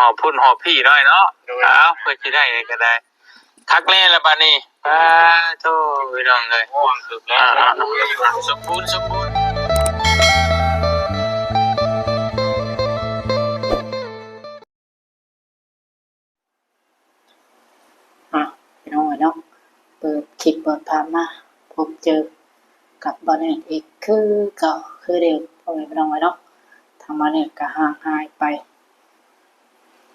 ຮອບພຸ້ນຮອບພີ້ໜ້ອຍເນາະ. ໂດຍ ເອົາ ເພື່ອຊິໄດ້ກໍໄດ້ ຄັກແນ່ລະບາດນີ້. ປາໂທ ພີ່ນ້ອງເອີຍ ມ່ວນສຸດແລ້ວ. ອ່າໆ ສົມບູນ ສົມບູນ. ອ່ະ ພີ່ນ້ອງເອີຍເນາະ, ເປີດຄລິບເປີດພາບມາ ພົບເຈີກັບບ່າວເນີດອີກຄືເກົ່າຄືເດີມ ພໍ່ແມ່ພີ່ນ້ອງເອີຍເນາະ. ທາງບ່າວເນີດກໍຫ່າງຫາຍໄປ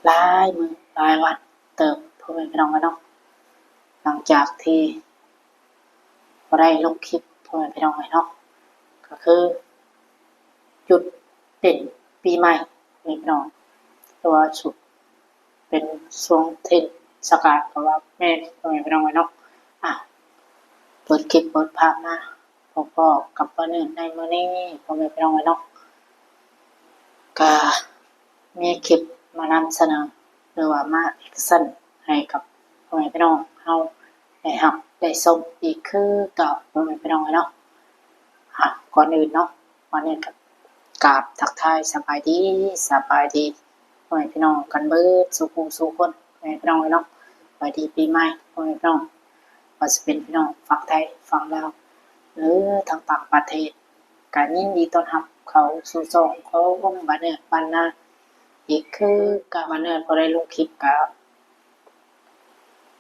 ຫຼາຍມື້ຫຼາຍວັນເຕີບ ພໍ່ແມ່ພີ່ນ້ອງເອີຍເນາະ, ຫຼັງຈາກທີ່ບໍ່ໄດ້ລົງຄລິບ ພໍ່ແມ່ພີ່ນ້ອງເອີຍເນາະ, ກໍຄືຢຸດຫຼິ້ນປີໃໝ່ ພໍ່ແມ່ພີ່ນ້ອງ, ແຕ່ວ່າຊຸ ເປັນຊ່ວງເທດສະການກໍວ່າແມ່ນ ພໍ່ແມ່ພີ່ນ້ອງເອີຍເນາະ. ອ່ະ ເປີດຄລິບເປີດພາບມາພໍ້ໆກັບບ່າວເນີດໃນມື້ນີ້ ພໍ່ແມ່ພີ່ນ້ອງເອີຍເນາະ, ກະມີຄລິບມານຳສະເໜີ ຫຼືວ່າມາແອັກຊັນໃຫ້ກັບພໍ່ແມ່ພີ່ນ້ອງເຮົາໄດ້ຮັບໄດ້ຊົມອີກຄືເກົ່າ ພໍ່ແມ່ພີ່ນ້ອງເອີຍເນາະ. ອ່ະ ກ່ອນອື່ນເນາະ ບ່າວເນີດກໍ ກາບທັກທາຍສະບາຍດີ ສະບາຍດີພໍ່ແມ່ພີ່ນ້ອງກັນເບິດສູ່ຜູ້ສູ່ຄົນ ພໍ່ແມ່ພີ່ນ້ອງເອີຍເນາະ. ສະບາຍດີປີໃໝ່ພໍ່ແມ່ພີ່ນ້ອງ ວ່າຊິເປັນພີ່ນ້ອງຝັ່ງໄທຝັ່ງລາວ ຫຼື ທາງຕ່າງປະເທດ ກໍຍິນດີຕ້ອນຮັບເຂົ້າສູ່ຊ່ອງຂອງບ່າວເນີດບ້ານນາອີກຄືເກົ່າ. ບ່າວເນີດບໍ່ໄດ້ລົງຄລິບກໍ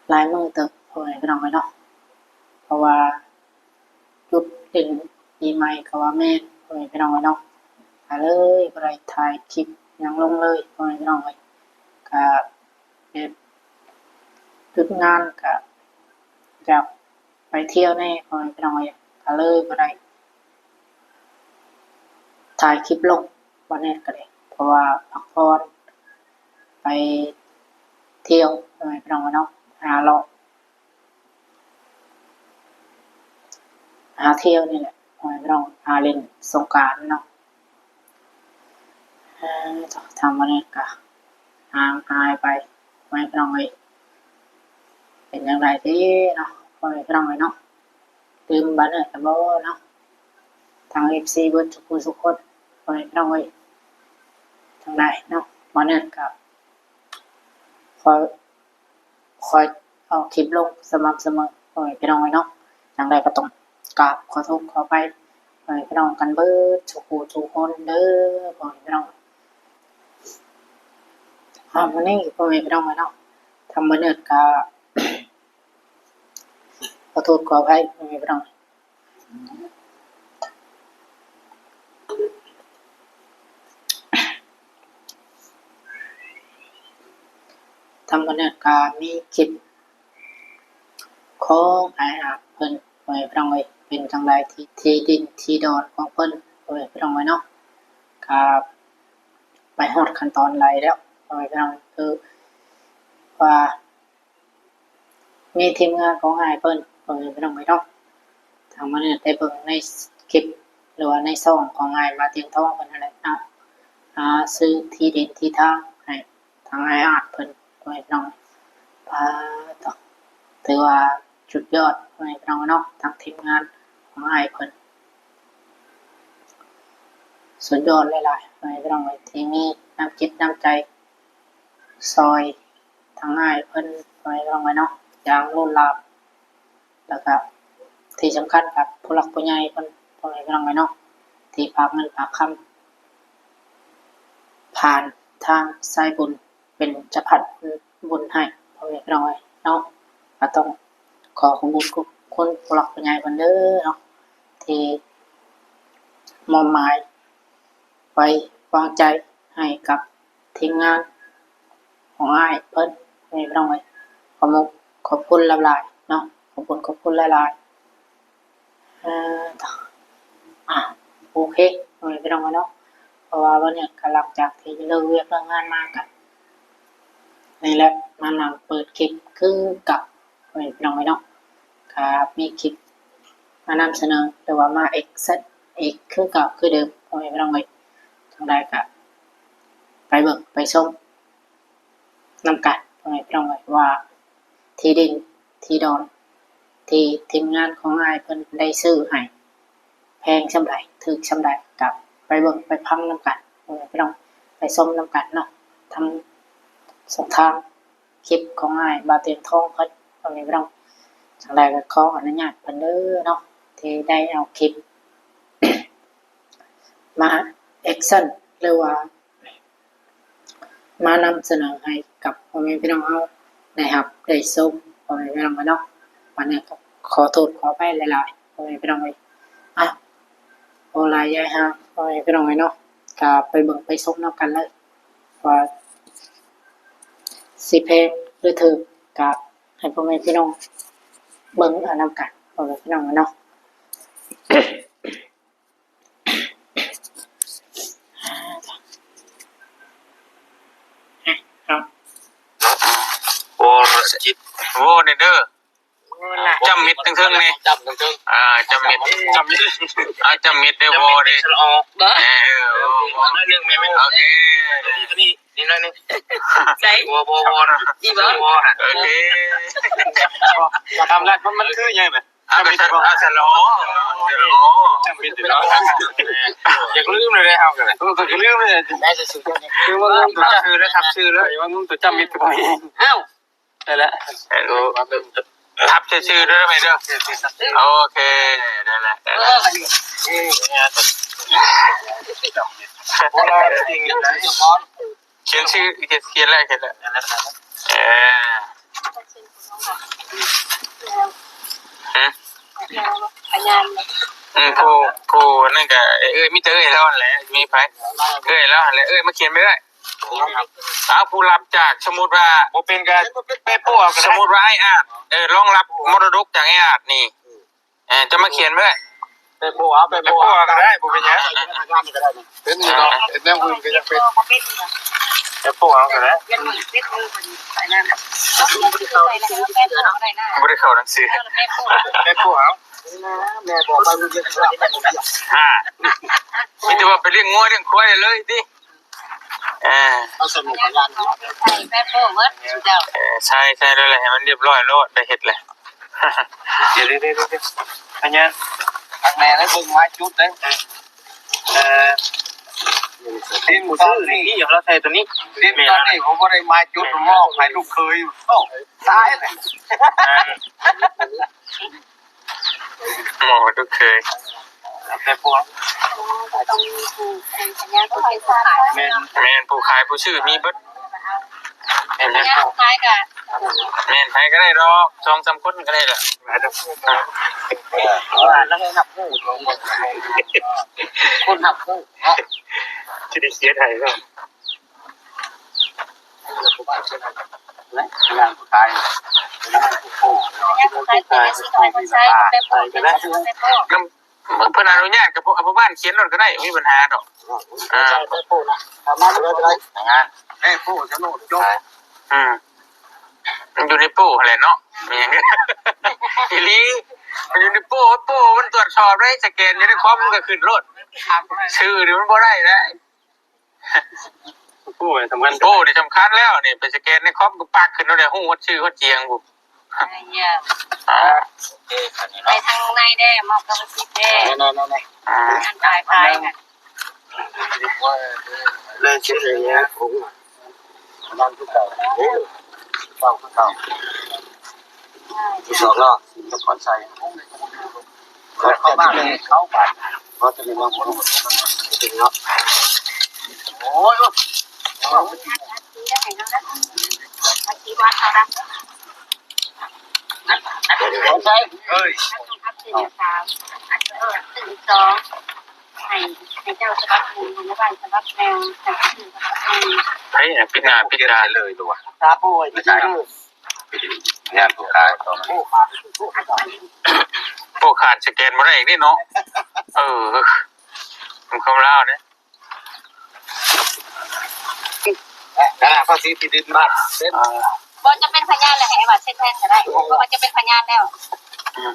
ຫຼາຍມື້ເຕີບ ພໍ່ແມ່ພີ່ນ້ອງເອີຍເນາະ, ເພາະວ່າ ຢຸດຫຼິ້ນປີໃໝ່ກໍວ່າແມ່ນ ພໍ່ແມ່ພີ່ນ້ອງເອີຍເນາະ, ກໍເລີຍບໍ່ໄດ້ຖ່າຍຄລິບຫຍັງລົງເລີຍ ພໍ່ແມ່ພີ່ນ້ອງເອີຍ. ກໍແບບຢຸດງານ ກໍຢາກໄປທ່ຽວແດ່ ພໍ່ແມ່ພີ່ນ້ອງເອີຍ, ກໍເລີຍບໍ່ໄດ້ຖ່າຍຄລິບລົງ ບ່າວເນີດກໍໄດ້ ເພາະວ່າພັກຜ່ອນ ໄປທ່ຽວ ພໍ່ແມ່ພີ່ນ້ອງເນາະ, ຫາເລາະ ຫາທ່ຽວນີ້ແຫຼະ ພໍ່ແມ່ພີ່ນ້ອງ, ຫາຫຼິ້ນສົງການເນາະ. ເອີ ທາງບ່າວເນີດກະຫ່າງຫາຍໄປ ພໍ່ແມ່ພີ່ນ້ອງເອີຍ, ເປັນຈັ່ງໃດເດເນາະ ພໍ່ແມ່ພີ່ນ້ອງເອີຍເນາະ, ລືມບ່າວເນີດແລ້ວບໍ່ເນາະ ທາງເອັຟຊີເບິດທຸກຜູ້ທຸກຄົນ ພໍ່ແມ່ພີ່ນ້ອງເອີຍ. ຈັ່ງໃດເນາະ ບ່າວເນີດກະຂໍ ຄ່ອຍເອົາຄລິບລົງສະໝ່ຳສະເໝີ ພໍ່ແມ່ພີ່ນ້ອງເອີຍເນາະ. ຈັ່ງໃດກໍຕ້ອງກາບຂໍໂທດຂໍອະໄພ ພໍ່ແມ່ພີ່ນ້ອງກັນເບິດສູ່ຜູ້ສູ່ຄົນເດີ ພໍ່ແມ່ພີ່ນ້ອງ. ອ່າ ມື້ນີ້ ພໍ່ແມ່ພີ່ນ້ອງເອີຍເນາະ, ທາງບ່າວເນີດກະຂໍໂທດຂໍອະໄພ ພໍ່ແມ່ພີ່ນ້ອງ. ທາງບ່າວເນີດກະມີຄລິບຂອງອ້າຍອາດເພິ່ນ ພໍ່ແມ່ພີ່ນ້ອງເອີຍ, ເປັນຈັ່ງໃດທີ່ ທີ່ດິນທີ່ດອນຂອງເພິ່ນ ພໍ່ແມ່ພີ່ນ້ອງເອີຍເນາະ, ກະໄປຮອດຂັ້ນຕອນໃດແລ້ວ ພໍ່ແມ່ພີ່ນ້ອງເອີຍ, ຄືວ່າ ມີທີມງານຂອງອ້າຍເພິ່ນ ພໍ່ແມ່ພີ່ນ້ອງເອີຍເນາະ, ທາງບ່າວເນີດໄດ້ເບິ່ງໃນຄລິບ ຫຼືວ່າໃນຊ່ອງຂອງອ້າຍມາຕຽງທອງເພິ່ນຫັ້ນແຫຼະເນາະ, ຫາຊື້ທີ່ດິນທີ່ທາງໃຫ້ທາງອ້າຍອາດເພິ່ນ ພໍ່ແມ່ພີ່ນ້ອງ. ປາດໂທ້ ຖືວ່າສຸດຍອດ ພໍ່ແມ່ພີ່ນ້ອງເນາະ, ທາງທີມງານຂອງອ້າຍເພິ່ນ ສຸດຍອດຫຼາຍໆ ພໍ່ແມ່ພີ່ນ້ອງເອີຍ, ທີ່ມີນ້ຳຈິດນ້ຳໃຈຊ່ອຍ ທາງອ້າຍເພິ່ນ ພໍ່ແມ່ພີ່ນ້ອງເອີຍເນາະ, ຢ່າງລົ້ນຫຼາມ, ແລ້ວກະທີ່ສຳຄັນກັບຜູ້ຫຼັກຜູ້ໃຫຍ່ເພິ່ນ ພໍ່ແມ່ພີ່ນ້ອງເອີຍເນາະ, ທີ່ຝາກເງິນຝາກຄຳຜ່ານທາງສາຍບຸນເປັນສະພານບຸນໃຫ້ ພໍ່ແມ່ພີ່ນ້ອງເອີຍເນາະ. ກໍຕ້ອງຂໍຂອບຄຸນຂອບຄຸນຜູ້ຫຼັກຜູ້ໃຫຍ່ເພິ່ນເດີເນາະ ທີ່ມອບໝາຍໄວ້ວາງໃຈໃຫ້ກັບ ທີມງານຂອງອ້າຍເພິ່ນ ພີ່ນ້ອງເອີຍ, ຂອບມຸກຂອບຄຸນຫຼາຍໆເນາະ, ຂອບຄຸນຂອບຄຸນຫຼາຍໆ. ເອີ ອ່າ ໂອເຄ ພໍ່ແມ່ພີ່ນ້ອງເນາະ, ເພາະວ່າວັນນີ້ກໍຫຼັງຈາກທີ່ເລີກວຽກເລີກງານມາກໍ ນີ້ແຫຼະ ມານັ່ງເປີດຄລິບຄືເກົ່າ ພໍ່ແມ່ພີ່ນ້ອງເນາະ, ກໍມີຄລິບມານຳສະເໜີ ຫຼືວ່າມາແອັກຊັນອີກຄືເກົ່າຄືເດີມ ພໍ່ແມ່ພີ່ນ້ອງເອີຍ. ຈັ່ງໃດກໍໄປເບິ່ງໄປຊົມ ນຳກັນ ພໍ່ແມ່ພີ່ນ້ອງເອີຍ ວ່າທີ່ດິນທີ່ດອນທີ່ທີມງານຂອງອ້າຍເພິ່ນໄດ້ຊື້ໃຫ້ ແພງສ່ຳໃດ ຖືກສ່ຳໃດ ກໍໄປເບິ່ງໄປຟັງນຳກັນ ພໍ່ແມ່ພີ່ນ້ອງ ໄປຊົມນຳກັນເນາະ. ທາງ ສອບຖາມຄລິບຂອງອ້າຍບ່າວຕຽງທອງເພິ່ນ ພໍ່ແມ່ພີ່ນ້ອງ. ຈັ່ງໃດກໍຂໍອະນຸຍາດເພິ່ນເດີເນາະ ທີ່ໄດ້ເອົາຄລິບມາແອັກຊັນ ຫຼືວ່າ ມານຳສະເໜີໃຫ້ກັບພໍ່ແມ່ພີ່ນ້ອງເຮົາໄດ້ຮັບໄດ້ຊົມ ພໍ່ແມ່ພີ່ນ້ອງເນາະ. ວັນນີ້ກໍຂໍໂທດຂໍອະໄພຫຼາຍໆ ພໍ່ແມ່ພີ່ນ້ອງເອີຍ. ອ່ະ ບໍ່ຫຼາຍຢາຍຫ່າງ ພໍ່ແມ່ພີ່ນ້ອງເອີຍເນາະ, ກໍໄປເບິ່ງໄປຊົມນຳກັນເລີຍ ວ່າຊິແພງຫຼືຖືກ ກໍໃຫ້ພໍ່ແມ່ພີ່ນ້ອງເບິ່ງເອົານຳກັນ ພໍ່ແມ່ພີ່ນ້ອງເນາະ. ວໍລະຈິດ ວໍແດ່ເດີ ຈ້ຳມິດເທິງໆນີ້ ຈ້ຳເທິງໆ ອ່າ ຈ້ຳມິດ ຈ້ຳມິດ ອ່າ ຈ້ຳມິດເດີ ວໍເດີ ເອີ ເອີ ໂອເຄ ນີ້ໜ້ອຍໜຶ່ງ ໃສ ບໍ່ ບໍ່ ບໍ່ ນີ້ບໍ່ ບໍ່ ໂອເຄ ຈະທຳລາຍ ມັນ ມັນຄືຫຍັງນະ? ອ່າ ສະລໍ ສະລໍ ຢາກລືມເລີຍເດ້ ເຮົາກໍໄດ້ ເອີ ກໍລືມເລີຍ ຄືວ່າລືມຕົວຈ້ຳ ຊື່ແລ້ວ ທັບຊື່ແລ້ວ ວ່າລືມຕົວຈ້ຳມິດກໍບໍ່ມີ ອ້າວ ນັ້ນແຫຼະ ທັບຊື່ໆເດີແມ່ເດີ ໂອເຄ ນັ້ນແຫຼະ ນັ້ນແຫຼະ ເອີ ບັດນີ້ ຂຽນຊື່ ຂຽນແລ້ວ ຂຽນແລ້ວ ເອີ ຫຶ ພະຍານ ອືມ ຜູ້ ຜູ້ນັ້ນກະເອື້ອຍ ມີແຕ່ເອື້ອຍລາວຫັ້ນແຫຼະ ມີໃຜ ເອື້ອຍລາວຫັ້ນແຫຼະ ເອື້ອຍມາຂຽນໄປເອື້ອຍ ເອົາ ຜູ້ຮັບຈາກ ສົມມຸດວ່າ ບໍ່ເປັນກະແປໂປ້ເອົາກໍໄດ້ ສົມມຸດວ່າອ້າຍອາດ ເອີ ລອງຮັບມໍລະດົກຈາກອ້າຍອາດນີ້ ເອີ ຈະມາຂຽນເມື່ອ ໄປໂພເອົາ ໄປໂພເອົາກໍໄດ້ ບໍ່ເປັນຫຍັງ ເປັນຢູ່ເນາະ ເຮັດແນວອື່ນກໍຍັງເປັນ ໄປໂພເອົາກໍໄດ້ ບໍ່ໄດ້ເຂົ້າໜັງສື ໄປໂພເອົາ ແມ່ບອກໄປໂຮງຮຽນ ອ່າ ມີແຕ່ວ່າໄປລ້ຽງງົວລ້ຽງຄວາຍເລີຍຕິ. ເອີ ເອົາສະໜູພະຍານເນາະ ເອີ ໃສ່ ໃສ່ແລ້ວແຫຼະ ໃຫ້ມັນຮຽບຮ້ອຍໂລດ ໄດ້ເຮັດແຫຼະ ດຽວໆໆ ພະຍານ ທາງແມ່ໄດ້ເບິ່ງມາຈຸດເດ້ ເອີ ດິນຕອນນີ້ ລາວໃສ່ຕົວນີ້ ດິນຕອນນີ້ ເຂົາບໍ່ໄດ້ມາຈຸດ ມອບໃຫ້ລູກເຂີຍ ໂອ້ ຕາຍແລ້ວ. ໝໍ້ລູກເຂີຍ ແມ່ຜົວ ຕ້ອງມີຜູ້ເປັນພະຍານ ຜູ້ເປັນຜູ້ຂາຍ ແມ່ນ ແມ່ນ ຜູ້ຂາຍຜູ້ຊື້ມີເບິດ ແມ່ນ ແມ່ນ ຜູ້ຂາຍກະ ແມ່ນ ໃຜກະໄດ້ດອກ ສອງສາມຄົນກະໄດ້ລະ ວ່າແລ້ວໃຫ້ຮັບຮູ້ ຄົນຮັບຮູ້ເນາະ ຊິໄດ້ເສຍໃຫ້ເນາະ. ເພິ່ນອະນຸຍາດກະ ພໍ່ບ້ານຂຽນໂລດກະໄດ້ ບໍ່ມີບັນຫາດອກ ອ່າ ມັນຢູ່ໃນໂປ້ຫັ້ນແຫຼະເນາະ ແມ່ນ ອີ່ຫຼີ ມັນຢູ່ໃນໂປ້ ໂປ້ມັນຕວດສອບໄດ້ ສະແກນຢູ່ໃນຄອມມັນກະຂຶ້ນໂລດ ຊື່ນີ້ມັນບໍ່ໄດ້ແລ້ວ. ໂອ້ ສຳຄັນ ໂອ້ ນີ້ສຳຄັນແລ້ວນີ້ ໄປສະແກນໃນຄອມກໍປັກຂຶ້ນໂລດ ຮູ້ຮອດຊື່ຮອດສຽງພຸ້ນ ໄປທາງໃນແດ່ ມອບກັບຊິດແດ່ ນັ້ນໆໆ ອັນຕາຍພາຍ ເລີຍຊິເລີຍ ນັ້ນຄືເກົ່າ ເກົ່າຄືເກົ່າ ສອງເນາະ ນະຄອນໄຊ. ເຂົ້າມາເລີຍ ເຂົ້າໄປ ເພາະຈະມີບາງຄົນເນາະ ໂອ້ຍ ເຮີ້ຍ ໃຜ ປິດໜ້າປິດຕາເລີຍຕົວະ ຕາປ່ວຍ ຍາມຜູ້ຂາຍ ຜູ້ຂາດສະແກນບໍ່ໄດ້ອີກເດ້ເນາະ ເອີ ຂອງລາວເດ້ ນັ້ນລະພາສີທີ່ດິນບ້ານເຊັນ ບໍ່ຈຳເປັນພະຍານແລ້ວ ໃຫ້ວ່າເຊັນແທນກໍໄດ້ ເພາະວ່າຈະເປັນພະຍານແລ້ວ ອືມ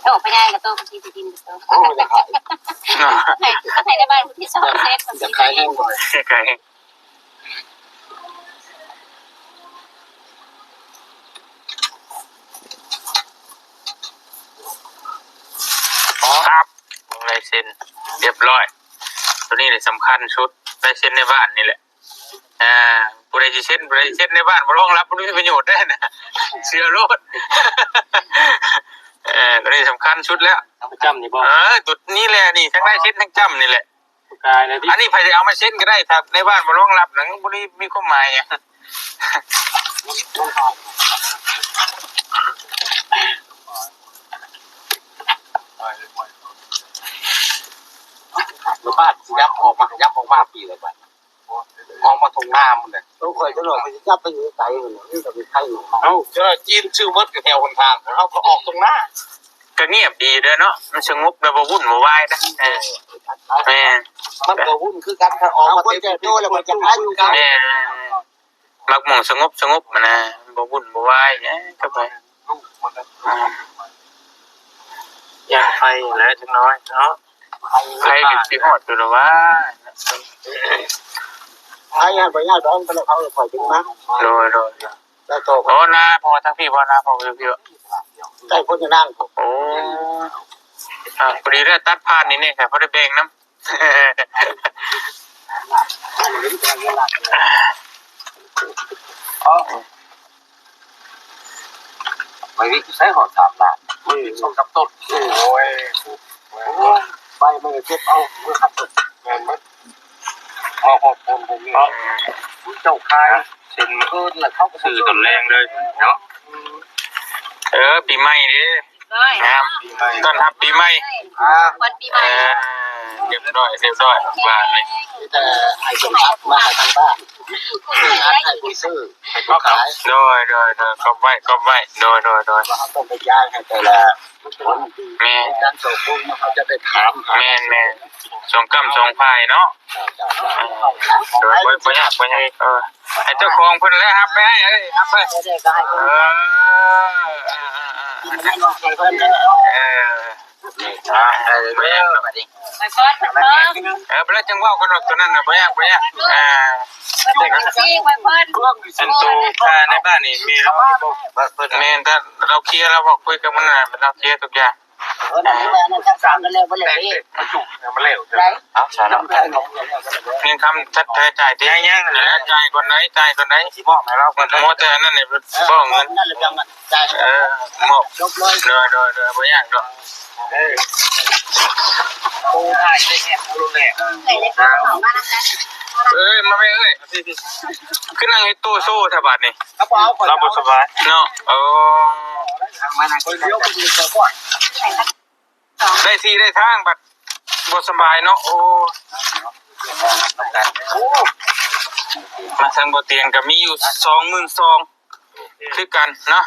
ໂອ້ ພະຍານກໍໂຕ ພາສີທີ່ດິນກໍໂຕ ໂອ້ ຢາກຂາຍ ໃຫ້ ໃຫ້ໄດ້ບ້ານຜູ້ທີ່ສອງເຊັນ ຢາກຂາຍແຮງບໍ່ ຢາກຂາຍແຮງ. ປັບ ລົງລາຍເຊັນ ຮຽບຮ້ອຍ ໂຕນີ້ແຫຼະສຳຄັນສຸດ ລາຍເຊັນໃນບ້ານນີ້ແຫຼະ ອ່າ ຜູ້ໃດ ຊິເຊັນ ຜູ້ໃດເຊັນໃນບ້ານບໍ່ລອງຮັບ ບໍ່ມີປະໂຫຍດເດ້ນະ ເຊື່ອໂລດ. ເອີ ຕົວນີ້ສຳຄັນສຸດແລ້ວ. ປະຈຳນີ້ບໍ່? ເອີ ຕົວນີ້ແຫຼະນີ້ ທັງລາຍເຊັນທັງຈຳນີ້ແຫຼະ. ກາຍແລ້ວຕິ ອັນນີ້ໃຜຊິເອົາມາເຊັນກໍໄດ້ ຖ້າໃນບ້ານບໍ່ລອງຮັບນະ ບໍ່ໄດ້ມີຄວາມໝາຍຫຍັງ. ບ້ານຊິຍັບອອກມາ ຍັບອອກມາປີລະບາດ ອອກມາທົ່ງນາພຸ້ນແຫຼະ. ໂອ້ ຂ້ອຍຈະລອກໄປຈັບໄປຢູ່ໄກພຸ້ນ ມັນກໍມີໄຄຢູ່. ເອົ້າ ເຈົ້າຈີນຊື້ໝົດ ກໍແຖວຫົນທາງ ເຮົາກໍອອກທົ່ງນາ. ກໍງຽບດີເດ້ເນາະ ມັນສະຫງົບແລ້ວ ບໍ່ວຸ່ນບໍ່ວາຍເດ້. ເອີ ແມ່ນ ມັນກໍວຸ່ນຄືກັນ ຖ້າອອກມາເຕັມທີ່ ແມ່ນ ມັກໝ່ອງສະຫງົບໆ ຫັ້ນນະ ບໍ່ວຸ່ນບໍ່ວາຍຫຍັງກັບໃຜ. ອືມ ຢ່າໄປແຫຼະຈັກໜ້ອຍເນາະ ໄປກໍຊິຮອດຢູ່ແລ້ວຫວາ. ໄປຫຍັງ ໄປຫຍັງດອກ ໄປແລ້ວເຂົາເອີ້ນຂ້ອຍຈຶ່ງມາ. ໂດຍ ໂດຍ ແລ້ວຕໍ່ ໂອ້ ນາພໍ່ທາງພີ້ບໍ່ ນາພໍ່ຢູ່ພີ້ບໍ່ ໃກ້ຄົນຢູ່ນາ. ໂອ້ ອ່າ ພໍດີແລ້ວ ຕັດຜ່ານນີ້ແດ່ ຂ້ອຍພໍໄດ້ແບ່ງນຳ. ໄປວິກໃຊ້ຮອດສາມລ້ານ ມັນເປັນສອງສາມຕົ້ນ. ໂອ້ຍ ໂອ້ຍ ໃບມັນເກັບເອົາ ເມື່ອຄັນຕົ້ນ ແມ່ນໝົດ ມາຮອດຄົນພວກນີ້ ເຈົ້າຂາຍເສັ້ນເກີນ ແລ້ວເຂົາກໍຊື້ຕົ້ນແລງເລີຍເນາະ. ເອີ ປີໃໝ່ເດ້ ງາມ ຕ້ອນຮັບປີໃໝ່ ວັນປີໃໝ່ ເອີ ຮຽບຮ້ອຍ ຮຽບຮ້ອຍ ບາດນີ້ ມີແຕ່ໃຫ້ສົມສັດມາໃຫ້ທາງບ້ານ ໃຫ້ຜູ້ຊື້ ໃຫ້ຜູ້ຂາຍ. ໂດຍ ໂດຍ ໂດຍ ກອບໄວ້ ກອບໄວ້ ໂດຍ ໂດຍ ໂດຍ ເຮົາຕ້ອງໄປຈ່າຍໃຫ້ແຕ່ລະຄົນ ແມ່ນ ການໂຊກຸນ ເຮົາຈະໄດ້ຖາມຫາ ແມ່ນ ແມ່ນ ສອງກ້ຳສອງຝ່າຍເນາະ. ໂດຍ ບໍ່ ບໍ່ຍາກ ບໍ່ຍາກ ເອີ ໃຫ້ເຈົ້າຂອງເພິ່ນແຫຼະຮັບໄປ ເອີ ຮັບໄປ ເອີ ເອີ ເອີ ເອີ ເອີ ໄປກ່ອນ ໄປກ່ອນ ເອີ ໄປແລ້ວຈັ່ງເວົ້າກັນດອກ ຕົວນັ້ນນະ ບໍ່ຍາກ ບໍ່ຍາກ ເອີ ໄປກ່ອນ ໄປກ່ອນ ອັນໂຕຄ່າໃນບ້ານນີ້ ແມ່ນລາວ ແມ່ນ ຖ້າລາວເຄຍ ລາວເວົ້າຄຸຍກັບມັນນະ ລາວເຄຍທຸກຢ່າງ. ເອີ ນັ້ນຄືວ່ານັ້ນ ສາມກັນແລ້ວບໍ່ແລ້ວເດ້ ປະຊຸມຍັງບໍ່ແລ້ວເດີ. ເອົາ ສາມເນາະ ເງິນຄຳ ຈ່າຍ ຈ່າຍຕິ ຍັງໆ ແລ້ວ ຈ່າຍກ່ອນໄດ໋ ຈ່າຍກ່ອນໄດ໋ ຊິມອບໃຫ້ລາວກ່ອນເດີ. ໝົດແຕ່ນັ້ນນີ້ ເອີ ບໍ່ເງິນ ນັ້ນລະຈັ່ງ ເອີ ມອບ ຈົບເລີຍ. ໂດຍ ໂດຍ ໂດຍ ບໍ່ຍາກດອກ. ເອີ ໂອ້ ຖ່າຍໄດ້ແຮງ ເອົາລົງແລ້ວ. ເອີຍ ມາແມ່ເອີຍ ຄືນັ່ງເຮັດໂຕໂຊແທ້ບາດນີ້. ລາວບໍ່ສະບາຍເນາະ. ໂອ້ ໄດ້ທີ່ໄດ້ທາງ ບັດບໍ່ສະບາຍເນາະ. ໂອ້ ມາທາງບໍ່ຕຽງກໍມີຢູ່ສອງໝື່ນສອງ ຄືກັນເນາະ.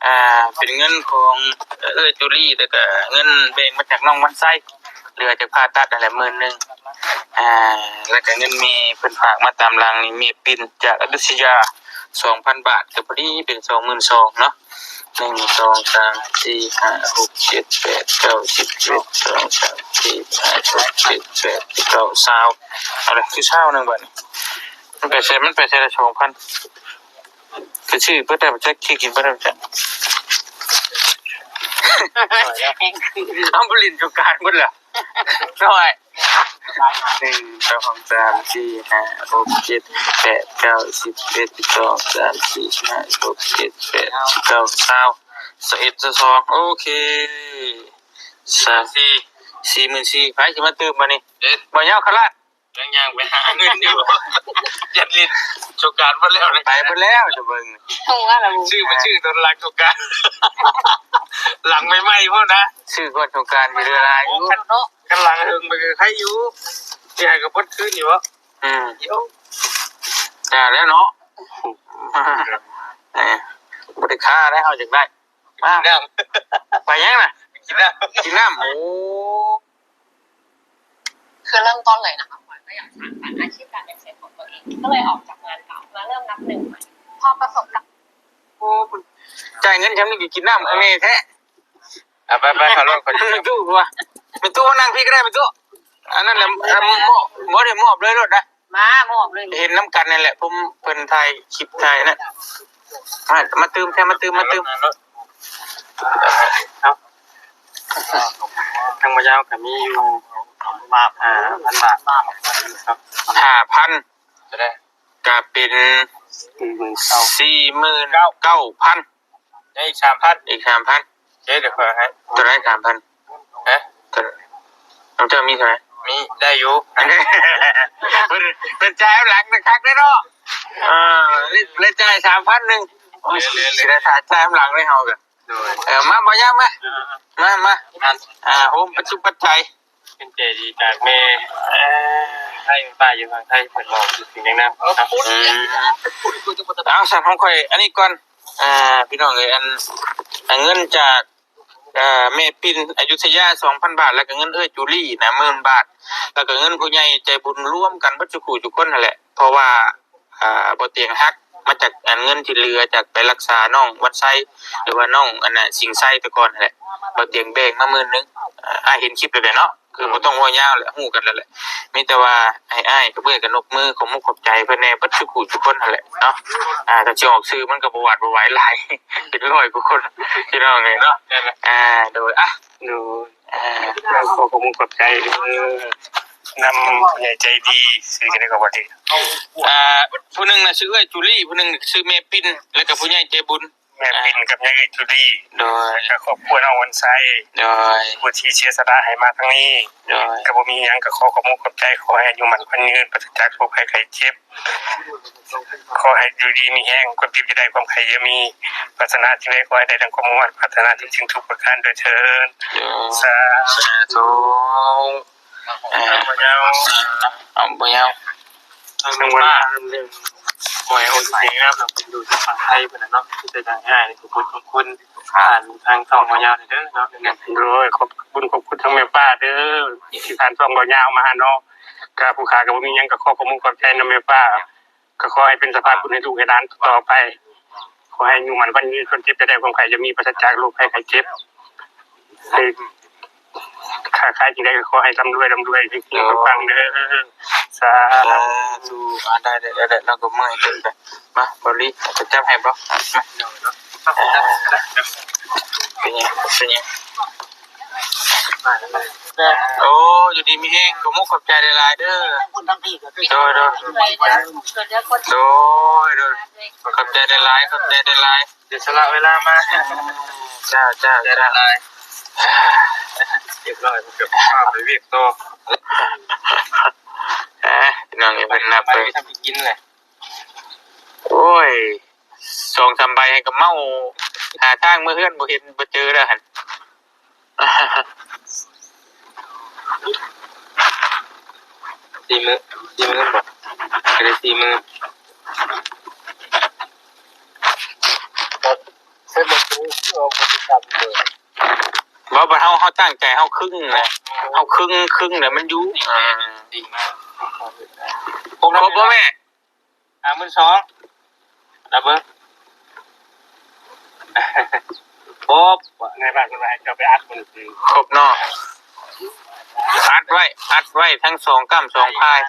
ອ່າ ເປັນເງິນຂອງເອື້ອຍຈູລີ ແລ້ວກະເງິນແບ່ງມາຈາກນ້ອງວັນໄຊ ເຫຼືອຈາກຜ່າຕັດຫັ້ນແຫຼະ ໝື່ນໜຶ່ງ. ອ່າ ແລ້ວກະເງິນແມ່ເພິ່ນຝາກມາຕາມຫຼັງນີ້ ແມ່ປິ່ນຈາກອະຍຸດທະຍາ ສອງພັນບາດ ກໍພໍດີເປັນສອງໝື່ນສອງເນາະ. ໜຶ່ງ ສອງ ສາມ ສີ່ ຫ້າ ຫົກ ເຈັດ ແປດ ເກົ້າ ສິບ ສິບເອັດ ສິບສອງ ສິບສາມ ສິບສີ່ ສິບຫ້າ ສິບຫົກ ສິບເຈັດ ສິບແປດ ສິບເກົ້າ ຊາວ. ເອົາລະ ຄືຊາວໜຶ່ງບາດນີ້ ມັນໄປໃສ ມັນໄປໃສລະ ສອງພັນ ຄືຊື້ເບິດແລ້ວຈັກ ຄືກິນເບິດແລ້ວຈັກ. ເອົາໄປຫຼິ້ນສົງການເບິດແລ້ວ ນ້ອຍ. ໜຶ່ງ ສອງ ສາມ ສີ່ ຫ້າ ຫົກ ເຈັດ ແປດ ເກົ້າ ສິບ ສິບເອັດ ສິບສອງ ສິບສາມ ສິບສີ່ ສິບຫ້າ ສິບຫົກ ສິບເຈັດ ສິບແປດ ສິບເກົ້າ ຊາວ ຊາວເອັດ ຊາວສອງ ໂອເຄ ສາມ ສີ່ ສີ່ໝື່ນສີ່. ໃຜຊິມາຕື່ມບາດນີ້? ເອີ ບໍ່ຍາວຂະລາດ ຍັງຍ່າງໄປຫາເງິນຢູ່ ຢ້ານຫຼິ້ນສົງການເບິດແລ້ວ. ໄປເບິດແລ້ວ ຈະເບິ່ງ ຊື້ມາຊື້ຕອນຫຼັງສົງການ ຫຼັງໃໝ່ໆພຸ້ນນະ ຊື້ກ່ອນສົງການມີເວລາຢູ່. ຄັນຫຼັງເຫິງໄປກໍໄຄຢູ່ ຊິໃຫ້ກັບເບິດຄືນຢູ່ບໍ່? ອືມ ຢ່າແລ້ວເນາະ ເອີ ບໍ່ໄດ້ຄ້າໄດ໋ ເຮົາຢາກໄດ້. ມາ ກິນນ້ຳ ໄປຫຍັງນະ? ກິນນ້ຳ ກິນນ້ຳ. ໂອ້ คือเริ่มต้นเลยนะคะ ขวัญก็อยากสานฝันอาชีพการเป็นเชฟของตัวเอง ก็เลยออกจากงานเก่ามาเริ่มนับหนึ่งใหม่ พอประสบกับ ໂອ້ ຈ່າຍເງິນຊ່ຳນີ້ກໍກິນນ້ຳຂ້າງໃນແທ້. ອ່ະ ໄປໆ ເຂົ້າລົດ ໄປ ແມ່ຕູ້ວ່າ ແມ່ຕູ້ມານັ່ງພີ້ກໍໄດ້ ແມ່ຕູ້. ອັນນັ້ນແຫຼະ ມອບ ບໍ່ໄດ້ມອບເລີຍໂລດນະ ມາມອບເລີຍ ເຫັນນຳກັນນີ້ແຫຼະ ເພິ່ນ ເພິ່ນຖ່າຍຄລິບຖ່າຍນັ້ນ. ມາ ມາຕື່ມແທ້ ມາຕື່ມ ມາຕື່ມ. ທາງບໍ່ຍາວກໍມີຢູ່ ຫ້າພັນບາດ ຫ້າພັນ ຈະໄດ້ ກໍເປັນ ສີ່ໝື່ນເກົ້າພັນ ຍັງອີກສາມພັນ ອີກສາມພັນ ເດ້ ດຽວຂ້ອຍໃຫ້ ເທົ່າໃດ ສາມພັນ ຮະ ເທົ່າໃດ ຂອງເຈົ້າມີເທົ່າໃດ? ມີ ໄດ້ຢູ່ ເພິ່ນ ເພິ່ນຈ່າຍນຳຫຼັງຄັກເດ້ເນາະ ເອີ ເລີຍຈ່າຍສາມພັນໜຶ່ງ ໂອ້ຍ ເຫຼືອໆ ຊິໄດ້ຖ້າຈ່າຍນຳຫຼັງເລີຍເຮົາກໍ ໂດຍ ເອີ ມາ ບໍ່ຍາກ ມາ ມາ ມາ ອ່າ ໂຮມປັດຈຸປັດໄຈ ເປັນໃຈດີຈາກແມ່ ເອີ ໄທ ປ້າຢູ່ຝັ່ງໄທ ເພິ່ນເວົ້າຄືຫຍັງນຳ ເອົາ ຊັ້ນຂອງຂ້ອຍອັນນີ້ກ່ອນ ອ່າ ພີ່ນ້ອງເອີຍ ອັນ ເງິນຈາກ ເອີ ແມ່ປິ່ນອະຍຸດທະຍາ ສອງພັນບາດ ແລ້ວກໍເງິນເອື້ອຍຈູລີນະ ໝື່ນບາດ ແລ້ວກໍເງິນຜູ້ໃຫຍ່ໃຈບຸນລວມກັນເບິດສູ່ຜູ້ສູ່ຄົນຫັ້ນແຫຼະ ເພາະວ່າ ອ່າ ບໍ່ຕຽງຮັກມາຈາກອັນເງິນທີ່ເຫຼືອຈາກໄປລັກສານ້ອງວັນໄຊ ຫຼືວ່ານ້ອງອັນນ່າ ສິງໄຊແຕ່ກ່ອນຫັ້ນແຫຼະ ບໍ່ຕຽງແບ່ງມາໝື່ນໜຶ່ງ ອ່າ ອ້າຍເຫັນຄລິບແລ້ວແຫຼະເນາະ ຄືບໍ່ຕ້ອງເວົ້າຍາວແຫຼະ ຮູ້ກັນແລ້ວແຫຼະ ມີແຕ່ວ່າໃຫ້ອ້າຍກັບເອື້ອຍກໍນົບມືຂອບມຸກຂອບໃຈເພິ່ນແດ່ເບິດສູ່ຜູ້ສູ່ຄົນຫັ້ນແຫຼະເນາະ ອ່າ ຖ້າຊິອອກຊື່ມັນກໍບໍ່ຫວາດບໍ່ໄຫວຫຼາຍ ເປັນຮ້ອຍກວ່າຄົນ ພີ່ນ້ອງເອີຍເນາະ ນັ້ນແຫຼະ ອ່າ ໂດຍ ອ່ະ ໂດຍ ອ່າ ຂໍຂອບມຸກຂອບໃຈເດີ ນຳຜູ້ໃຫຍ່ໃຈດີ ຊື່ຈັ່ງໃດກໍບໍ່ໄດ້ ອ່າ ຜູ້ໜຶ່ງນະຊື່ເອື້ອຍຈູລີ ຜູ້ໜຶ່ງຊື່ແມ່ປິ່ນ ແລ້ວກໍຜູ້ໃຫຍ່ໃຈບຸນ ແມ່ປິ່ນກັບຍາຍເອື້ອຍຈູລີ ໂດຍ ແລ້ວກໍຄອບຄົວນ້ອງວັນໄຊ ໂດຍ ຜູ້ທີ່ເສຍສະຫຼະໃຫ້ມາທາງນີ້ ໂດຍ ກໍບໍ່ມີຫຍັງ ກໍຂໍຂອບມຸກຂອບໃຈ ຂໍໃຫ້ອາຍຸໝັ້ນຂວັນຍືນ ປາສະຈາກໂລກໄພໄຂ້ເຈັບ ຂໍໃຫ້ຢູ່ດີມີແຮງ ຄວາມເຈັບຢ່າໄດ້ ຄວາມໄຂ້ຢ່າມີ ປາດຖະໜາສິ່ງໃດຂໍໃຫ້ໄດ້ດັ່ງຄວາມມຸ່ງໝັ້ນ ປາດຖະໜາທຸກສິ່ງທຸກປະການດ້ວຍເທີ້ນ ສາທຸ ສາທຸ ເອົາ ບໍ່ຍາວ ເອົາ ບໍ່ຍາວ ທາງນ້ອງວ່າ ບໍ່ໃຫ້ອົດໃຫ້ງາມເນາະ ເພິ່ນຢູ່ທາງຝັ່ງໄທພຸ້ນນະເນາະ ຄືຈະໄດ້ອ້າຍ ຂອບຄຸນຂອບຄຸນ ຜ່ານທາງຊ່ອງບໍ່ຍາວນີ້ເດີເນາະ ໂດຍ ຂອບຄຸນຂອບຄຸນທາງແມ່ປ້າເດີ ທີ່ຜ່ານຊ່ອງບໍ່ຍາວມາຫາເນາະ ກະຜູ້ຂ້າກໍບໍ່ມີຫຍັງ ກໍຂໍຂອບມຸກຂອບໃຈນຳແມ່ປ້າ ກໍຂໍໃຫ້ເປັນສະພານບຸນໃຫ້ລູກໃຫ້ຫຼານຕໍ່ໄປ ຂໍໃຫ້ອາຍຸໝັ້ນຂວັນຍືນ ຄວາມເຈັບຢ່າໄດ້ ຄວາມໄຂ້ຢ່າມີ ປາສະຈາກໂລກໄພໄຂ້ເຈັບ ໃຫ້ຄ້າຂາຍສິ່ງໃດກໍຂໍໃຫ້ລ່ຳລວຍ ລ່ຳລວຍ ເຮັງໆ ປັງໆ ເດີ ສາທຸ ອ່າ ໄດ້ໆ ລາວກໍເມື່ອຍເກີນໄປ ມາ ເບົາລີ ຈະຈັບໃຫ້ບໍ່ ມາ ເປັນຫຍັງ ເປັນຫຍັງ? ໂອ້ ຢູ່ດີມີແຮງ ຂອບມຸກຂອບໃຈຫຼາຍໆເດີ ໂດຍໆ ໂດຍໆ ຂອບໃຈຫຼາຍໆ ຂອບໃຈຫຼາຍໆ ເສຍສະຫຼະເວລາມາ ເຈົ້າໆໆ ຂອບໃຈຫຼາຍໆ ຮຽບຮ້ອຍ ເກັບພາບໄປວຽກຕໍ່ ເອີ ພີ່ນ້ອງເອີຍ ເພິ່ນນັບເບິ່ງ ໄປທຳກິນແຫຼະ ໂອ້ຍ ສອງສາມໃບໃຫ້ກໍເມົາ ຫາທາງເມືອເຮືອນບໍ່ເຫັນບໍ່ເຈີແລ້ວຫັ້ນ ສີ່ໝື່ນ ສີ່ໝື່ນບໍ່ ກໍໄດ້ສີ່ໝື່ນ ບໍ່ ບັດເຮົາ ເຮົາຕັ້ງໃຈເຮົາຄຶງນະ ເຮົາຄຶງ ຄຶງແລ້ວມັນຢູ່ ອ່າ ຄົບບໍ່ແມ່? ຫ້າໝື່ນສອງ ນັບເບິ່ງ ຄົບ ໃນບ້ານເພິ່ນວ່າໃຫ້ເຈົ້າໄປອັດເພິ່ນ ຄົບເນາະ ອັດໄວ້ ອັດໄວ້ທັງສອງກ້ຳສອງພາຍ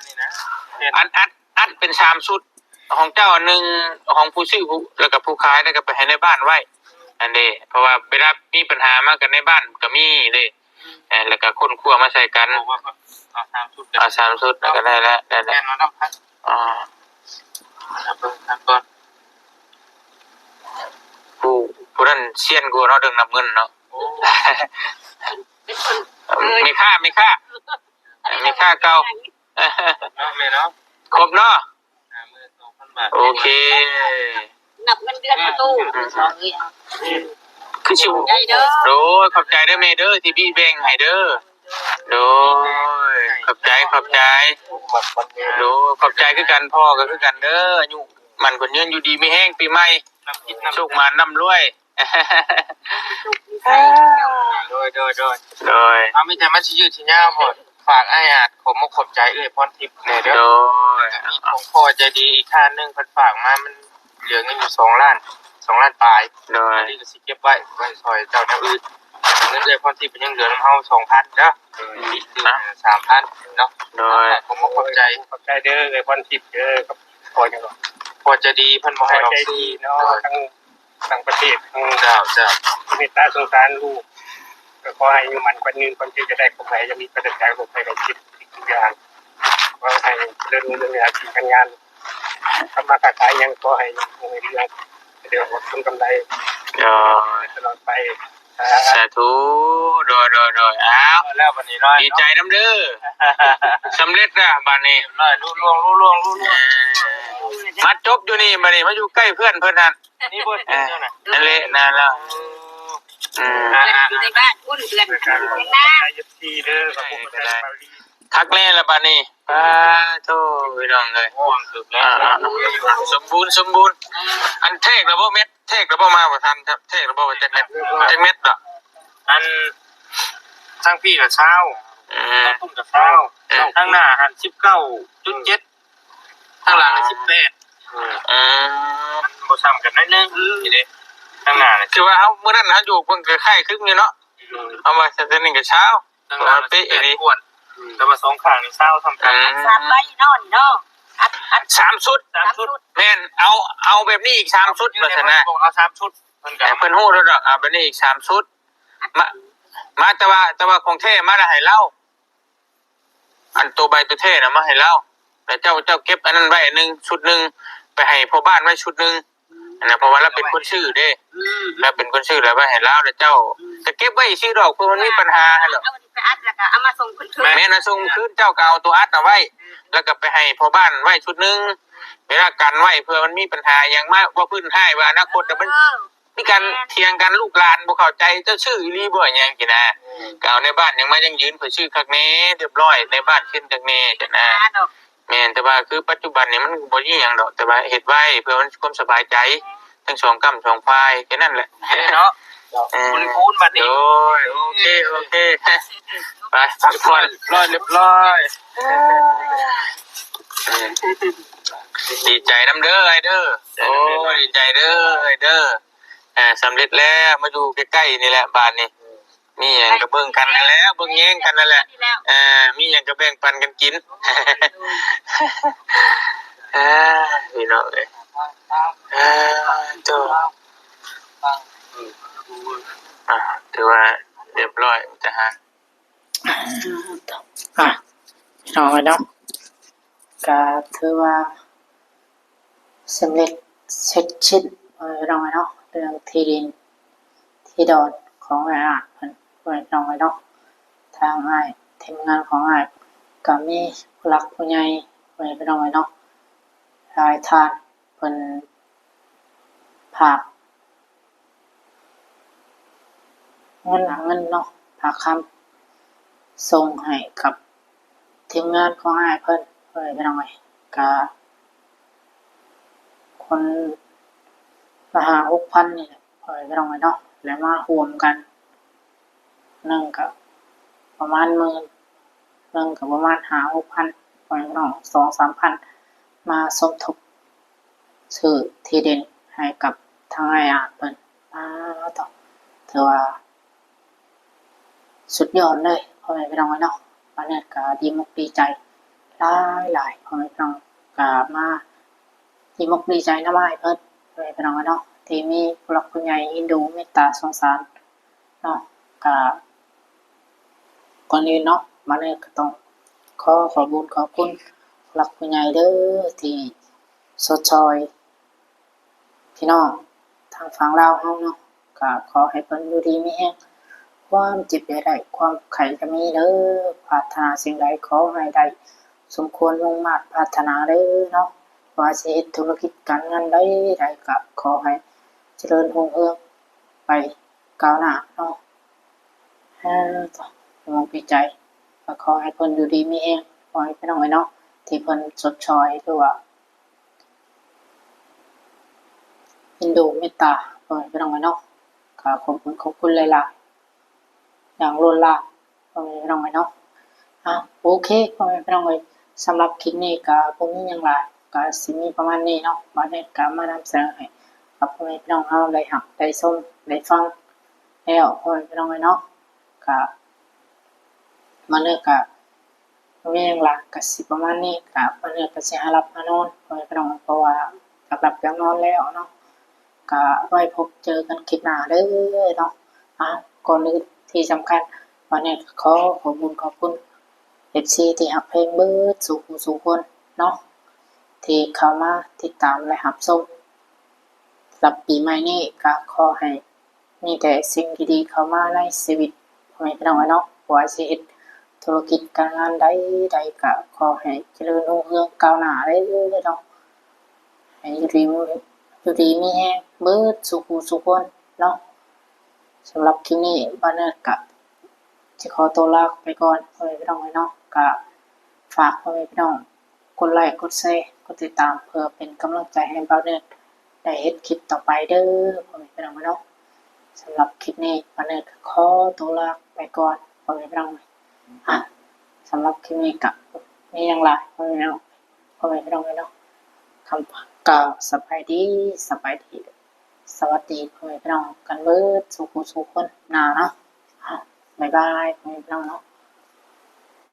ອັດ ອັດ ອັດເປັນສາມຊຸດ ຂອງເຈົ້າອັນໜຶ່ງ ຂອງຜູ້ຊື້ ຜູ້ ແລ້ວກໍຜູ້ຂາຍ ແລ້ວກໍໄປໃຫ້ໃນບ້ານໄວ້ ອັນເດ້ ເພາະວ່າເວລາມີບັນຫາມາກັນໃນບ້ານກໍມີເດ້ ເອີ ແລ້ວກໍຄົ້ນຄວ້າມາໃສ່ກັນ ເອົາສາມຊຸດ ເອົາສາມຊຸດ ແລ້ວກໍໄດ້ແລ້ວ ໄດ້ແລ້ວ ອ່າ ເບິ່ງນຳກ່ອນ ຜູ້ ຜູ້ນັ້ນຊຽນກວ່າເນາະ ເລື່ອງນັບເງິນເນາະ ໂອ້ ແມ່ຄ້າ ແມ່ຄ້າ ແມ່ຄ້າເກົ່າ ເນາະ ແມ່ເນາະ ຄົບເນາະ ໂອເຄ ນັບເງິນເດືອນປະຕູ ອືມ ຄືຊິ ໄດ້ເດີ ໂດຍ ຂອບໃຈເດີແມ່ເດີ ທີ່ບີແບ່ງໃຫ້ເດີ ໂດຍ ຂອບໃຈ ຂອບໃຈ ໂດຍ ຂອບໃຈຄືກັນ ພໍ່ກໍຄືກັນເດີ ອາຍຸໝັ້ນຂວັນຍືນ ຢູ່ດີມີແຮງ ປີໃໝ່ ໂຊກໝານ ລ່ຳລວຍ ໂດຍ ໂດຍ ໂດຍ ໂດຍ ເອົາ ມີແຕ່ມັນຊິຍືດຊິຍາວໂພດ ຝາກອ້າຍອາດ ຂອບມຸກຂອບໃຈເອື້ອຍພອນທິບແດ່ເດີ ໂດຍ ແລ້ວກໍມີຂອງພໍ່ໃຈດີອີກທ່ານໜຶ່ງ ເພິ່ນຝາກມາ ມັນເຫຼືອເງິນຢູ່ສອງລ້ານ ສອງລ້ານປາຍ ໂດຍ ອັນນີ້ກໍຊິເກັບໄວ້ ໄວ້ຊ່ອຍເຈົ້າແນວອື່ນ ເງິນເອື້ອຍພອນທິບຍັງເຫຼືອນຳເຮົາສອງພັນເດີ ໂດຍ ສາມພັນເນາະ ໂດຍ ຂອບມຸກຂອບໃຈ ຂອບໃຈເດີ ເອື້ອຍພອນທິບເດີ ກັບພໍ່ຫຍັງເນາະ ພໍ່ໃຈດີ ເພິ່ນບໍ່ໃຫ້ອອກຊື່ເນາະ ໂດຍ ທັງ ຕ່າງປະເທດ ເຈົ້າ ເຈົ້າ ເມດຕາສົງສານລູກ ກໍຂໍໃຫ້ອາຍຸໝັ້ນຂວັນຍືນ ຄວາມເຈັບຢ່າໄດ້ ຄວາມໄຂ້ຢ່າມີ ປາສະຈາກໂລກໄພໄຂ້ເຈັບທຸກຢ່າງ ຂໍໃຫ້ເລີນຮຸ່ງເຮືອງໃນອາຊີບການງານ ທຳມາຄ້າຂາຍຫຍັງ ຂໍໃຫ້ຮຸ່ງເຮືອງ ເດີນອອກຜົນກຳໄລ ໂດຍ ຕະຫຼອດໄປ. ສາທຸ ໂດຍ ໂດຍ ໂດຍ ອ້າວ ແລ້ວບັດນີ້ເນາະ ດີໃຈນຳເດີ ສຳເລັດແລ້ວບັດນີ້ ລຸລ່ວງ ລຸລ່ວງ ລຸລ່ວງ ເອີ ມາຈົບຢູ່ນີ້ບັດນີ້ ມາຢູ່ໃກ້ເພື່ອນເພິ່ນຫັ້ນ ນີ້ບໍ່ເປັນແນວນັ້ນ ເອີ ນັ້ນແຫຼະ ນັ້ນແຫຼະ ເອີ ອືມ ຢູ່ໃນບ້ານພຸ້ນ ເຮືອນຂ້າງໜ້າ ເອັຟຊີເດີ ຂອບຄຸນ ຄັກແນ່ລະບາດນີ້ ປາໂທ ພີ່ນ້ອງເອີຍ ຫ່ວງສຸດແລ້ວ ອ່າໆ ສົມບູນ ສົມບູນ ອັນແທກລະບໍ່ແມັດ ແທກລະບໍ່ ມາບໍ່ທັນ ແທກລະບໍ່ ວ່າຈັກແມັດ ຈັກແມັດດອກ ອັນທາງພີ້ລະຊາວ ອືມ ທາງພຸ້ນກະຊາວ ເອີ ທາງໜ້າຫັ້ນສິບເກົ້າຈຸດເຈັດ ທາງຫຼັງສິບແປດ ອືມ ມັນບໍ່ຊ່ຳກັນໜ້ອຍໜຶ່ງ ອືມ ນີ້ເດ້ ທາງໜ້າ ຄືວ່າເຮົາ ມື້ນັ້ນເຮົາຢູ່ເບິ່ງກະຄ້າຍຄຶງຢູ່ເນາະ ອືມ ເຮົາວ່າຊັ້ນ ນີ້ກະຊາວ ທາງຫຼັງສິບແປດ ປະກວດ ອືມ ແຕ່ວ່າສອງຂ້າງນີ້ຊາວຊ່ຳກັນ ອືມ ສາມໃບເນາະ ເນາະ ອັດ ອັດ ສາມຊຸດ ສາມຊຸດ ແມ່ນ ເອົາ ເອົາແບບນີ້ອີກສາມຊຸດ ວ່າຊັ້ນນະ ເອົາສາມຊຸດ ເພິ່ນກະ ເອີ ເພິ່ນຮູ້ແລ້ວດອກ ເອົາແບບນີ້ອີກສາມຊຸດ ມາ ມາ ແຕ່ວ່າ ແຕ່ວ່າຂອງແທ້ມາລະໃຫ້ລາວ ອັນໂຕໃບໂຕແທ້ນະມາໃຫ້ລາວ ແລ້ວເຈົ້າ ເຈົ້າເກັບອັນນັ້ນໄວ້ອັນໜຶ່ງ ຊຸດໜຶ່ງ ໄປໃຫ້ພໍ່ບ້ານໄວ້ຊຸດໜຶ່ງ ອັນນັ້ນ ເພາະວ່າລາວເປັນຄົນຊື້ເດ້ ອືມ ລາວເປັນຄົນຊື້ ລາວໄວ້ໃຫ້ລາວ ແລ້ວເຈົ້າ ອືມ ກະເກັບໄວ້ຊື່ດອກ ເພື່ອມັນມີປັນຫາຫັ້ນແຫຼະ ເອົາໄປອັດ ແລ້ວກະເອົາມາສົ່ງຄືນ ແມ່ນ ເອົາສົ່ງຄືນ ເຈົ້າກະເອົາໂຕອັດເອົາໄວ້ ແລ້ວກະໄປໃຫ້ພໍ່ບ້ານໄວ້ຊຸດໜຶ່ງ ເວລາກັນໄວ້ ເພື່ອມັນມີປັນຫາຫຍັງມາ ວ່າພື້ນຮ້າຍ ວ່າອະນາຄົດ ແຕ່ມັນ ເອີ ມີການຖຽງກັນ ແມ່ນ ລູກຫຼານບໍ່ເຂົ້າໃຈ ເຈົ້າຊື້ອີ່ຫຼີບໍ່ ຫຍັງຊີ້ນະ ອືມ ກະເອົາໃນບ້ານຫຍັງມາຢັ້ງຢືນ ຂ້ອຍຊື້ຄັກແນ່ ຮຽບຮ້ອຍ ໃນບ້ານເຊັນຄັກແນ່ຊີ້ນະ ແມ່ນ ແຕ່ວ່າຄືປັດຈຸບັນນີ້ມັນບໍ່ມີຫຍັງດອກ ແຕ່ວ່າເຮັດໄວ້ເພື່ອມັນຄວາມສະບາຍໃຈ ທັງສອງກ້ຳສອງຝ່າຍ ແຄ່ນັ້ນແຫຼະ ເນາະ ເອີ ບະລິບູນບັດນີ້ ໂດຍ ໂອເຄ ໂອເຄ ໄປພັກຜ່ອນ ຮຽບຮ້ອຍ ຮຽບຮ້ອຍ ດີໃຈນຳເດີອ້າຍເດີ ໂອ້ຍ ດີໃຈເດີອ້າຍເດີ ອ່າ ສຳເລັດແລ້ວ ມາຢູ່ໃກ້ໆນີ້ແຫຼະບາດນີ້ ມີຫຍັງກະເບິ່ງກັນຫັ້ນແຫຼະ ເບິ່ງແຍງກັນຫັ້ນແຫຼະ ເອີ ມີຫຍັງກະແບ່ງປັນກັນກິນ ເອີ ພີ່ນ້ອງເອີຍ ເອີ ໂຕ ອ່າ ຖືວ່າຮຽບຮ້ອຍ ມີແຕ່ຫາ ອ່າ ພີ່ນ້ອງເອີຍເນາະ ກະຖືວ່າ ສຳເລັດເສັດສິ້ນ ພໍ່ແມ່ພີ່ນ້ອງເອີຍເນາະ ເລື່ອງທີ່ດິນທີ່ດອນຂອງອ້າຍອາດເພິ່ນ ພໍ່ແມ່ພີ່ນ້ອງເອີຍເນາະ ທາງອ້າຍ ທີມງານຂອງອ້າຍ ກະມີຜູ້ຫຼັກຜູ້ໃຫຍ່ ພໍ່ແມ່ພີ່ນ້ອງເອີຍເນາະ ຫຼາຍທ່ານເພິ່ນຝາກ ເງິນ ເງິນເນາະ ຝາກຄຳສົ່ງໃຫ້ກັບທີມງານຂອງອ້າຍເພິ່ນ ພໍ່ແມ່ພີ່ນ້ອງເອີຍ ກະຄົນລະຫ້າຫົກພັນນີ້ແຫຼະ ພໍ່ແມ່ພີ່ນ້ອງເອີຍເນາະ ແລ້ວມາຮ່ວມກັນ ໜຶ່ງກະປະມານໝື່ນ ໜຶ່ງກະປະມານຫ້າຫົກພັນ ພໍ່ແມ່ພີ່ນ້ອງ ສອງສາມພັນ ມາສົມທົບ ຊື້ທີ່ດິນໃຫ້ກັບທາງອ້າຍອາດເພິ່ນ ປາໂທ້ ຖືວ່າສຸດຍອດເລີຍ ພໍ່ແມ່ພີ່ນ້ອງເອີຍເນາະ ປາແນດກະດີອົກດີໃຈຫຼາຍໆ ພໍ່ແມ່ພີ່ນ້ອງ ກະມາດີອົກດີໃຈນຳອ້າຍເພິ່ນ ພໍ່ແມ່ພີ່ນ້ອງເອີຍເນາະ ທີ່ມີຜູ້ຫຼັກຜູ້ໃຫຍ່ເອັນດູເມດຕາສົງສານ ເນາະ ກະ ກ່ອນອື່ນເນາະ ມາເນີກະຕ້ອງຂໍຂອບບຸນຂອບຄຸນຜູ້ຫຼັກຜູ້ໃຫຍ່ເດີ ທີ່ຊົດຊ່ອຍພີ່ນ້ອງທາງຝັ່ງລາວເຮົາເນາະ ກະຂໍໃຫ້ເພິ່ນຢູ່ດີມີແຮງ ຄວາມເຈັບຢ່າໄດ້ ຄວາມໄຂ້ຢ່າມີເດີ ປາດຖະໜາສິ່ງໃດຂໍໃຫ້ໄດ້ສົມຄວນມຸ່ງມາດປາດຖະໜາເດີເນາະ ວ່າຊິເຮັດທຸລະກິດການງານໃດໆ ກະຂໍໃຫ້ຈະເລີນຮຸ່ງເຮືອງໄປ ກ້າວໜ້າເນາະ ເອີ ດີອົກດີໃຈ ກະຂໍໃຫ້ເພິ່ນຢູ່ດີມີແຮງ ພໍ່ແມ່ພີ່ນ້ອງເອີຍເນາະ ທີ່ເພິ່ນຊົດຊ່ອຍ ຫຼືວ່າເອັນດູເມດຕາ ພໍ່ແມ່ພີ່ນ້ອງເອີຍເນາະ ກະຂອບຄຸນຂອບຄຸນຫຼາຍໆ ຢ່າງລົ້ນຫຼາຍ ພໍ່ແມ່ພີ່ນ້ອງເອີຍເນາະ ອ່າ ໂອເຄ ພໍ່ແມ່ພີ່ນ້ອງເອີຍ ສຳລັບຄລິບນີ້ກະບໍ່ມີຫຍັງຫຼາຍ ກະຊິມີປະມານນີ້ເນາະ ບາດນີ້ກະມານຳສະເໜີໃຫ້ກັບພໍ່ແມ່ພີ່ນ້ອງເຮົາໄດ້ຮັບໄດ້ຊົມໄດ້ຟັງແລ້ວ ພໍ່ແມ່ພີ່ນ້ອງເອີຍເນາະ ກະ ບາດນີ້ກະບໍ່ມີຫຍັງຫຼາຍ ກະຊິປະມານນີ້ ກະບາດນີ້ກະຊິຫາຫຼັບຫານອນ ພໍ່ແມ່ພີ່ນ້ອງ ເພາະວ່າຢາກຫຼັບຢາກນອນແລ້ວເນາະ ກະໄວ້ພົບເຈີກັນຄລິບໜ້າເດີເນາະ ອ່າ ກ່ອນອື່ນທີ່ສຳຄັນ ວັນນີ້ກໍຂໍຂອບຄຸນຂອບຄຸນເອັຟຊີທີ່ຮັກແພງເບິດສູ່ຜູ້ສູ່ຄົນເນາະ ທີ່ເຂົ້າມາຕິດຕາມ ແລະ ຮັບຊົມ. ສຳລັບປີໃໝ່ນີ້ກໍຂໍໃຫ້ມີແຕ່ສິ່ງດີໆເຂົ້າມາໃນຊີວິດ ພໍ່ແມ່ພີ່ນ້ອງເອີຍເນາະ. ບໍ່ວ່າຊິເຮັດທຸລະກິດການງານໃດໆ ກໍຂໍໃຫ້ຈະເລີນຮຸ່ງເຮືອງກ້າວໜ້າເດີ້ເນາະ. ໃຫ້ຢູ່ດີ ຢູ່ດີມີແຮງເບິດສູ່ຜູ້ສູ່ຄົນເນາະ. ສຳລັບຄລິບນີ້ ບ່າວເນີດກະຊິຂໍໂຕລາໄປກ່ອນ ພໍ່ແມ່ພີ່ນ້ອງເອີຍເນາະ. ກະຝາກພໍ່ແມ່ພີ່ນ້ອງກົດໄລກ໌ ກົດແຊ ກົດຕິດຕາມ ເພື່ອເປັນກຳລັງໃຈໃຫ້ບ່າວເນີດໄດ້ເຮັດຄລິບຕໍ່ໄປເດີ້ ພໍ່ແມ່ພີ່ນ້ອງເນາະ. ສຳລັບຄລິບນີ້ ບ່າວເນີດກະຂໍໂຕລາໄປກ່ອນ ພໍ່ແມ່ພີ່ນ້ອງ. ອ່ະ ສຳລັບຄລິບນີ້ກະມີຫຍັງຫຼາຍ ພໍ່ແມ່ພີ່ນ້ອງ ພໍ່ແມ່ພີ່ນ້ອງເນາະ. ຄຳກ່າວສະບາຍດີ ສະບາຍດີ ສະຫວັດດີ ພໍ່ແມ່ພີ່ນ້ອງກັນເບິດສູ່ຜູ້ສູ່ຄົນນາເນາະ. ອ່ະ ບາຍບາຍ ພໍ່ແມ່ພີ່ນ້ອງເນາະ.